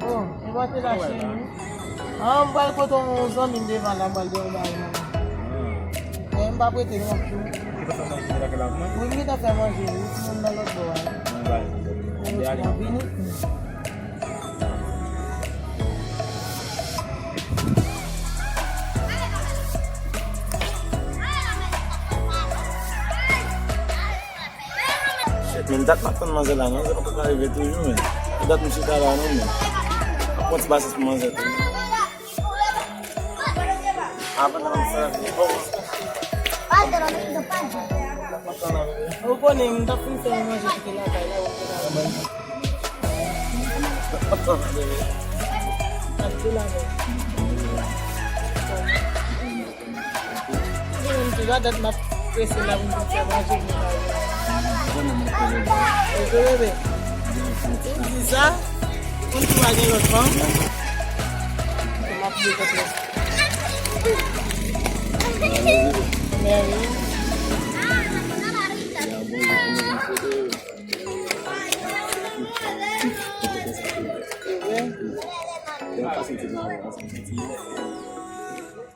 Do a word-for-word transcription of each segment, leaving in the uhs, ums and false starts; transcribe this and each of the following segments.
Oh, e pa te la, cheri. Ah, m pral kote yon zanmi m devan la, m pral di yon bagay la. Eh, m pa prete non. Wi, m gentan fè manje, wi. Ti moun nan lòt bò a. Vini. Shit, men dat m ap tann manzè la, manzè poko ka rive toujou, men. Dat m chita la, non, men. Ap pran ti pasyans pou manzè tou. Avan nan sa. Ou konnen, m t ap fin fè yon manje kite lakay la, ou te la. Ap te la, men. Mwen menm tou, gade m ap prese la pou m fè manje pou mwen. Oke, bebe. Ou di sa, konn tou a gen lòt fanm. M ap di kòt mwen. Men wi.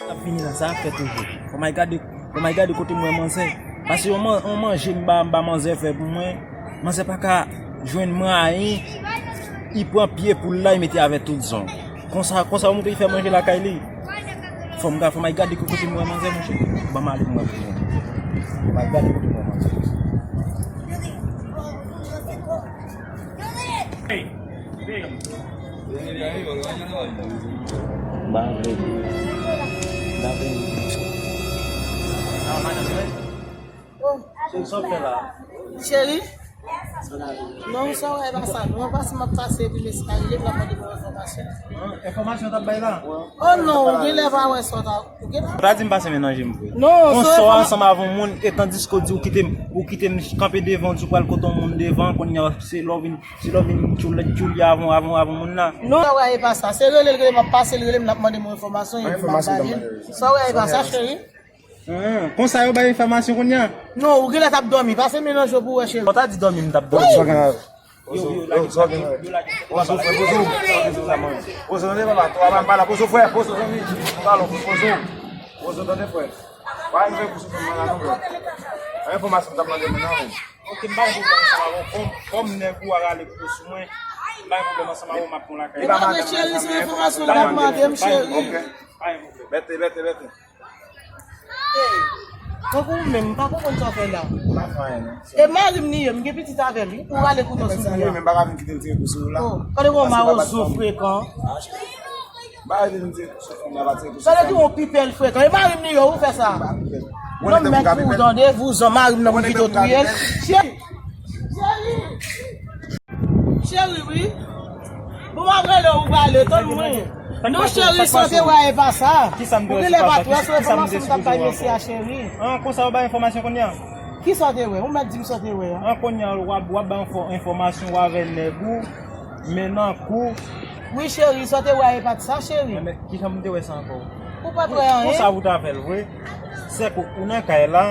Ap vini la, sa ap fè toujou. Fò m al gade, fò m al gade kote m wè manzè. Pase yon man-, yon manje m ba, m ba manzè fè pou mwen. Manzè pa ka jwenn mwayen, li pran pye poul la, li mete avè tout zong. Konsa, konsa, yon moun te fè manje lakay li. Fò m ga-, fò m al gade kote m wè manzè, monchè. Ban m ale pou mwen pou mwen. Fò m al gade kote m wè manzè. M pa vle. M pa vle. Cheri, sa w fè la? Cheri? Non, sa w wè pa sa. Non, pase m ap pase epi mesye a rele m, l ap mande mwen enfòmasyon. An, enfòmasyon w t ap bay la? Oh non, ou genlè pa wè sa w ta, ou genlè. Ou ta di m pase menanje m vre. Non, konsa w ansanm avè yon moun, e tandiske w di ou kite m, ou kite m kanpe devan, w di w pral kote yon moun devan, kounye a se lè w vin, se lè w vin tchoul-, tchoulye avè, avè, avè moun la. Non, sa w wè e pa sa. Se rele l rele m, m ap pase l rele m, l ap mande mwen enfòmasyon, epi m ap ba li. Sa w wè e pa sa, cheri? Ah, konsa yo bay enfòmasyon kounye a? Non, ou genlè t ap dòmi. Pase menanje w pou wè, cheri. Ou ta di dòmi, m t ap dòmi. Yo, yo, lage, yo, lage. Pozo, frè, pozo. Pozo, tande, papa. Twa pa m pa la. Pozo, frè, pozo, zanmi. Talon, pozo. Pozo, tande, frè. Pa rive pou sou fanm nan la, non, frè. Enfòmasyon m t ap mande moun nan, men. Ok, m pa gen pwoblèm ansanm avè w. Kòm, kòm nèg ou a rale kouto sou mwen, m pa gen pwoblèm ansanm avè w, m ap pran lakay. E pa vre, cheri, se enfòmasyon l t ap mande m, cheri. Ok. Pa gen pwoblèm. Bète, bète, bète. Tankou ou menm, m pa konprann sa w fè la. M pa fè anyen, non. E mari m li ye, m gen pitit avè l, wi. Ou rale kouto sou li a. Mari m pa ka vin kite l tire kou sou ou la. Oh, gade yon mawozo frekan. M pa rete vin tire kou sou fanm nan, pa tire kou sou fanm. Gade ki yon pipèl frekan. E mari m li ye, ou fè sa. M pa pipèl. Non, m mèt pou ou tande, vouzan mari m nan pou kite w touye l. Cheri. Cheri. Cheri, wi. Bon, m ap rele w, ou prale, tann mwen. Non, cheri, sa w te wè a e pa sa. Ou genlè pa t wè, se enfòmasyon m t ap bay mesye a, cheri. An, konsa w bay enfòmasyon kounye a? Kisa w te wè? Ou mèt di m sa w te wè a. An, kounye a, w ap, w ap bay enfò-, enfòmasyon, w avè nèg ou, men nan kou. Wi, cheri, sa w te wè a e pa t sa, cheri. Men, kijan m te wè sa ankò? Ou pa t wè anyen? Konsa pou w ta fè l vre. Sèke ou nan kay la.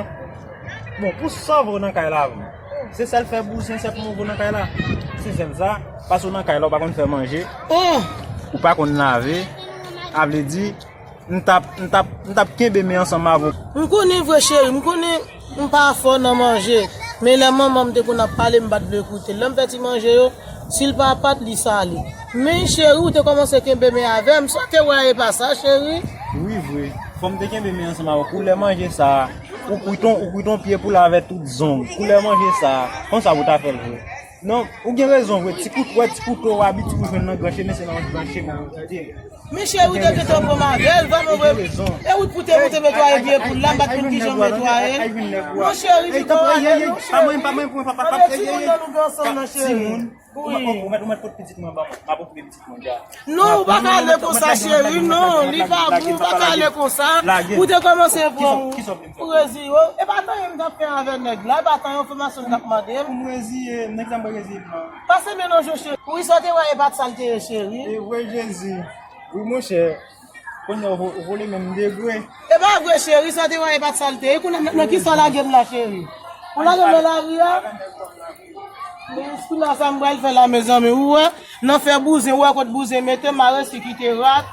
Bon, pou sa w vre w nan kay la, bon. Se sèl fè bouzen, sèl pou move w nan kay la. Se sèl sa, paske w nan kay la, ou pa konn fè manje. Oh! Ou pa konn lave. A vle di, m t ap, m t ap, m t ap kenbe men ansanm avè w. M konnen vre, cheri, m konnen m pa fò nan manje. Men lè manman m te konn ap pale, m pa t vle koute l. Lè m fè ti manje yo, si l pa pat, li sale. Men, cheri, ou te kòmanse kenbe men avè m, sa w te wè a e pa sa, cheri. Wi, vre. Fò m te kenbe men ansanm avè w. Koulè manje sa a, ou kwit on, ou kwit on pye poul avè tout zong. Koulè manje sa a, konsa pou w ta fè l vre. Non, ou gen rezon vre. Ti kout-, wè ti kouto w abitye ou jwenn nan gran chemen, se nan gran chemen ou kite. Men cheri, ou te gentan pran m avè l, vrèman vre. E wout pou te, ou te netwaye pye poul la, m pa t konn kijan m netwaye l. Non, cheri, li pa ale, non, cheri. Pa mwen, pa mwen, pa mwen, pa, pa, pa, pa, ti moun nan nou gen ansanm nan, cheri. Wi. Ou mèt, ou mèt pot pitit mwen ban mwen. M ap okipe pitit mwen deja. Non, ou pa ka ale konsa, cheri, non, li pa bon, ou pa ka ale konsa. Ou te kòmanse pran ou reziye w. E pa t anyen m t ap fè avè nèg la, e pa t anyen enfòmasyon m t ap mande l. Pou m reziye, nèg sa m pa reziye m nan. Pase menanje w, cheri. Wi, sa w te wè a e pa t sa l te ye, cheri. E vre, Jezi. Wi, monchè. Kounye a, ou vo-, ou vole menm degre. E pa vre, cheri, sa w te wè a e pa t sa l te ye. Kounye a, nan, nan kisa w lage m la, cheri? Ou lage men lari a? Men kounye a sa m pral fè la, mezanmi. Ou wè, nan fè bouzen, ou wè kot bouzen mete, m a resi kite rat.